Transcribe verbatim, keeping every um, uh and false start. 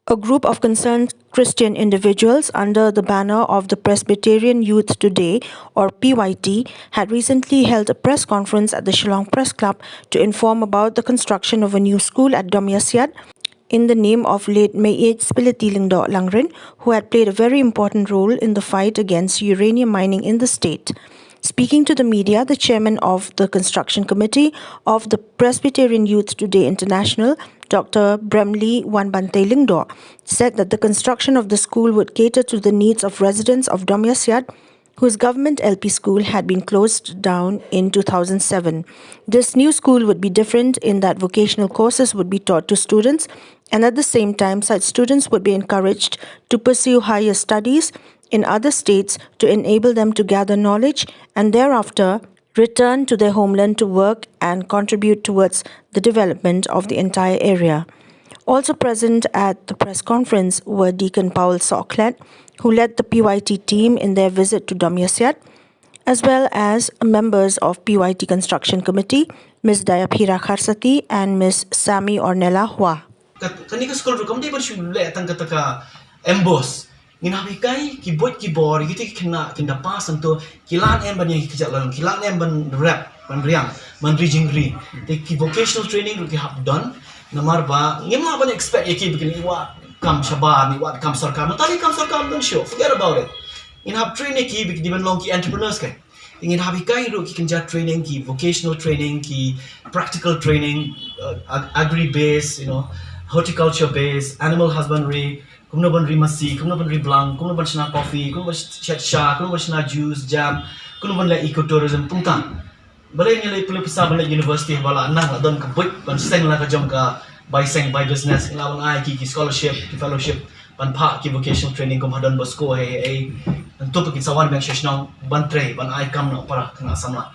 A group of concerned Christian individuals under the banner of the Presbyterian Youth Today, or P Y T, had recently held a press conference at the Shillong Press Club to inform about the construction of a new school at Domyasiat in the name of late Maieit Spility Lyngdoh Langrin, who had played a very important role in the fight against uranium mining in the state. Speaking to the media, the chairman of the construction committee of the Presbyterian Youth Today International, Doctor Bremli Wanbantei Lyngdoh, said that the construction of the school would cater to the needs of residents of Domyasiat, whose government L P school had been closed down in two thousand seven. This new school would be different in that vocational courses would be taught to students, and at the same time, such students would be encouraged to pursue higher studies in other states to enable them to gather knowledge and thereafter return to their homeland to work and contribute towards the development of the entire area. Also present at the press conference were Deacon Paul Soklet, who led the P Y T team in their visit to Domyasiat, as well as members of P Y T Construction Committee, Miss Dayapira Kharsati and Miss Sami Ornella Hua. Kat-, kane ka skul ruh kam dei ban shu leh tang kata ka M Bos. Ngin hap hikai ki buit ki bor, kita ki khynnah kin da pass hangto, ki lah em ban ïeng ki kjat lajong, ki lah em ban rep, ban riang, ban ri jingri. Te ki vocational training ruh ki hap don, namar ba ngim lah ban expect ïa ki ba kin ïa wad kam shabar, ïa wad kam sorkar. Mynta ki kam sorkar don shuh, forget about it. Ngin hap train ïa ki ba ki dei ban long ki entrepreneurs kai. Ngin hap hikai ruh ki kynja training, ki vocational training, ki practical training, uh, ag-, agri base, you know, horticulture base, animal husbandry, kumno ban ri masi, kumno ban ri blang, kumno ban shna coffee, kumno ban shet sha, kumno ban shna juice, jam, kumno ban leh ecotourism, kumta. Balei ngi leh pule pisa ban leh university ba la nang la don ka buit ban seng la ka jong ka bai seng bai business, la ban ai ki, ki scholarship, ki fellowship, ban phah ki vocational training kum ha Don Bosco hei hei. Nangta ki sa wan biang sha shnong ban trei, ban ai kam na para khynnah samla.